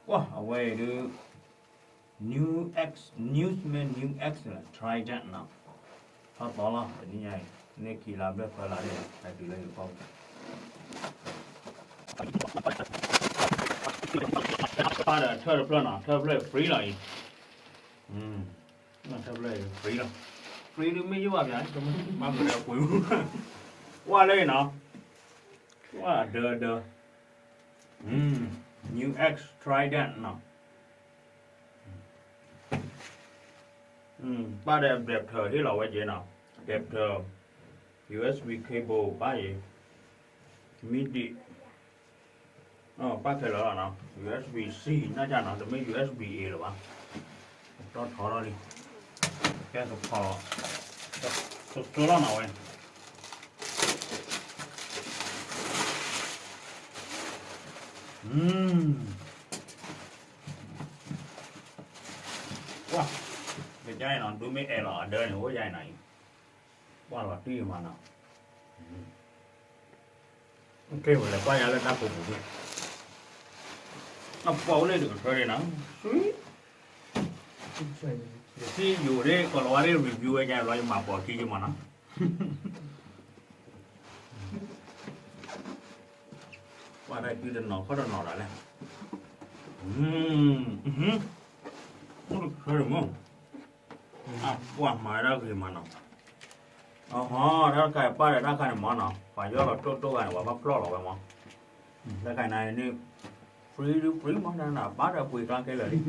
ကွၢ် အဝဲအံၤဒုး New X, Newsman New X Trident နီၤ, ထီၣ်သီလီၤ တနံၤညါအံၤ န့ၢ်ခံလါဘျဲၣ်သၢလါန့ၣ် ဟဲတုၤလၢယဖီၣ် ပၢ်ဒီးထၢၣ်တဖျၢၣ်နီၤ, ထၢၣ်တဖျၢၣ် free လီၤအံၤ, ထၢၣ်တဖျၢၣ် free လီၤ, free ဒုးမ့ၢ်ယိၣ်ဘၣ်ပၠး, မ့ၢ်မနုၤပှ့ၤ, ကွၢ်လၢအံၤနီၤ, ကွၢ်အဒၢဒၢ New X Trident နီၤ, ပၢ်ဒီး adapter ဟ့ၣ်လီၤဝဲက့ၤနီၤ, adapter, USB cable ပၢ်အံၤ, MIDI, ပၢ်ခဲလၢာ်လီၤနီၤ, USB C နီၤကနီၤ, တမ့ၢ် USB A လၢၤဘၣ်, တီၢ်ထီထီၣ်လံ, ကဲကဖီ, ကကၢလီၤနီၤဝဲ ကွၢ်, ကယါအံၤနီၤ ဒုးမ့ၢ်အဲၣ်လီၤအဒၢန့ၣ် အိၣ်ယါအံၤနီၤအံၤ, ကွၢ်လီၤတံၢ်မးနီၤ, က့ၤဝဲလဲၤကွၢ်ယါလၢတၢ်ကိးပူၤန့ၣ်, အပှၤအိၣ်လၢတကထၢန့ၣ်နီၤ, ယထံၣ်ယိၤဒ် ကီၤလၤဝါဒ် review ဝဲယါလီၤ ယမၤပိာ်ခံယမးနီၤ ကွၢ်တၢ်ကုတနီၤခီၣ်တနီၤဒၣ်လဲၣ်, အိၣ်တကထၢန့ၣ်မး, အပှၤမၤဝဲဒၣ်ဂ့ၤမးနီၤ, အဟီ တၢ်တခါအံၤပၢ်ဒီးတၢ်ခါန့ၣ်မးနီၤ ပှၤယီၢ်လီၤတိၢ်တိၢ်ဂၤန့ၣ် ပှၤဘၣ်ဖျီၣ်လီၤဝဲမး, တၢ်ခါအံၤန့ၣ် free ဒုး free မး တၢ်နပၢ်ဒီးပှ့ၤကျါကဲလၢာ်လံ,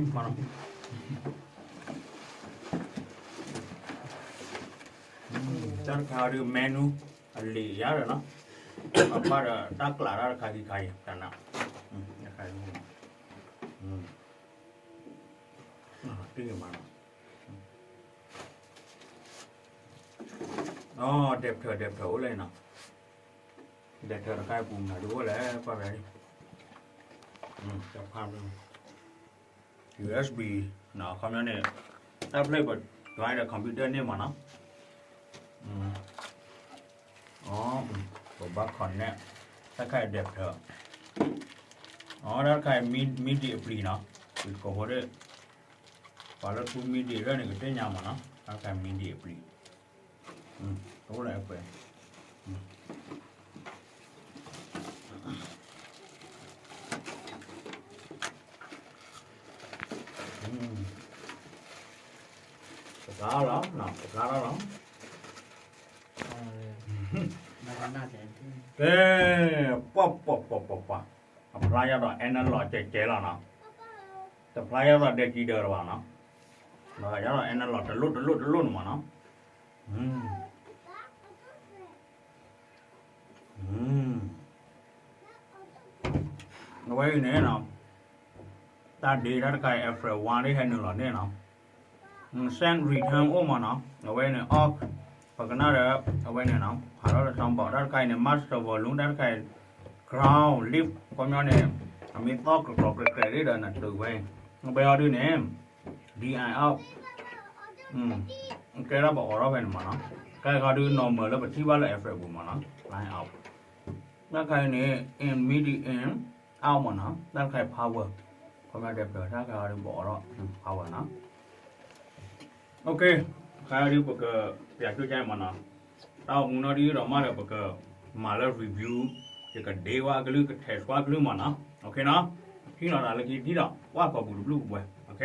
တၢ်တခါဒုး menu အလံာ်ယါဒီးနီၤ, ပၢ်ဒီးတၢ်ကျးတၢ်တခါခံခါအံၤ တၢ်န, တံၢ်မးနီၤ အ adapter adapter အိၣ်လၢနီၤ, adapter တခါအံၤပူၤမနုၤဒုးအိၣ်လဲၣ် ကွၢ်ဖဲန့ၣ်, တဖၣ် USB နီၤ ခီပညီန့ၣ် တၢ်ဖျၢၣ်ပ join ဒီး computer န့ၣ်မးနီၤ, အ ပဘၣ် connect တၢ်တခါအံၤ adapter, အ တၢ်တခါအံၤ MIDI အပျံၤနီၤ, ပှၤကိးဖိဒ် ပှၤလၢထူ MIDI ရဲၣ်န့ၣ် ကသ့ၣ်ညါမးနီၤ, တၢ်တခါအံၤ MIDI အပျံၤ, တအိၣ်လၢအပှဲၤ ပဖျါလီၤ, ပဖျါလီၤလီၤ, ကဲ, ပှၤပှၤပှၤပှၤပှၤ, အဖျါယါဒီး analog ကဲကဲလီၤနီၤ, တဖျါယါဒီး digital လၢၤဘၣ်နီၤ, ဒီးယါဒီး analog တလိၣ်တလိၣ်တလိၣ်န့ၣ်မးနီၤ, အဝဲအံၤန့ၣ်နီၤ, တၢ်ဒ့တၢ်တခါအံၤ Alpha one ဒ်ဟဲနုာ်လီၤန့ၣ်နီၤ, send return အိၣ်မးနီၤ, အဝဲန့ၣ် off, ပကနၣ်ဒီး အဝဲန့ၣ်နီၤ ဖးထီၣ်လၢ sound box တၢ်တခါအံၤန့ၣ် master volume တၢ်တခါအံၤ ground lift ခီပညီန့ၣ် အမ့ၢ်သီၣ်ကြၢးကြၢးကြဲးကြဲးဒ်ဒီးနတုၤဝဲ, အဝဲအီၤဒုးန့ၣ် DI out, ကဲထီၣ်ပအိးထီၣ်ဖဲန့ၣ်မးနီၤ, ကဲခီဒုး normal လၢပထံၣ်ဘၣ်လၢ Alpha ပူၤမးနီၤ, line out, တၢ်တခါအံၤန့ၣ် in MIDI in out မးနီၤ, တၢ်တခါအံၤ power, ခီပညီ adapter တၢ်တခါအံၤဒုးပအိးထီၣ် power နီၤ, OK, တခါအံၤဒုးပကပျးကၠိကါအံၤမးနီၤ, တၢ်အိၣ်မူနီၢ်ဒုးဒီးမးဒီးပကမၤလၢ review, ယကဒ့ဝဲအကလုၢ် က test ဝဲအကလုၢ်မးနီၤ, OK နီၤ, ထံၣ်လီၤတၢ်လၢခံထံၣ်ဒီး ကွၢ်ကိာ်ပူၤတဘျုးကဘှဲး, OK.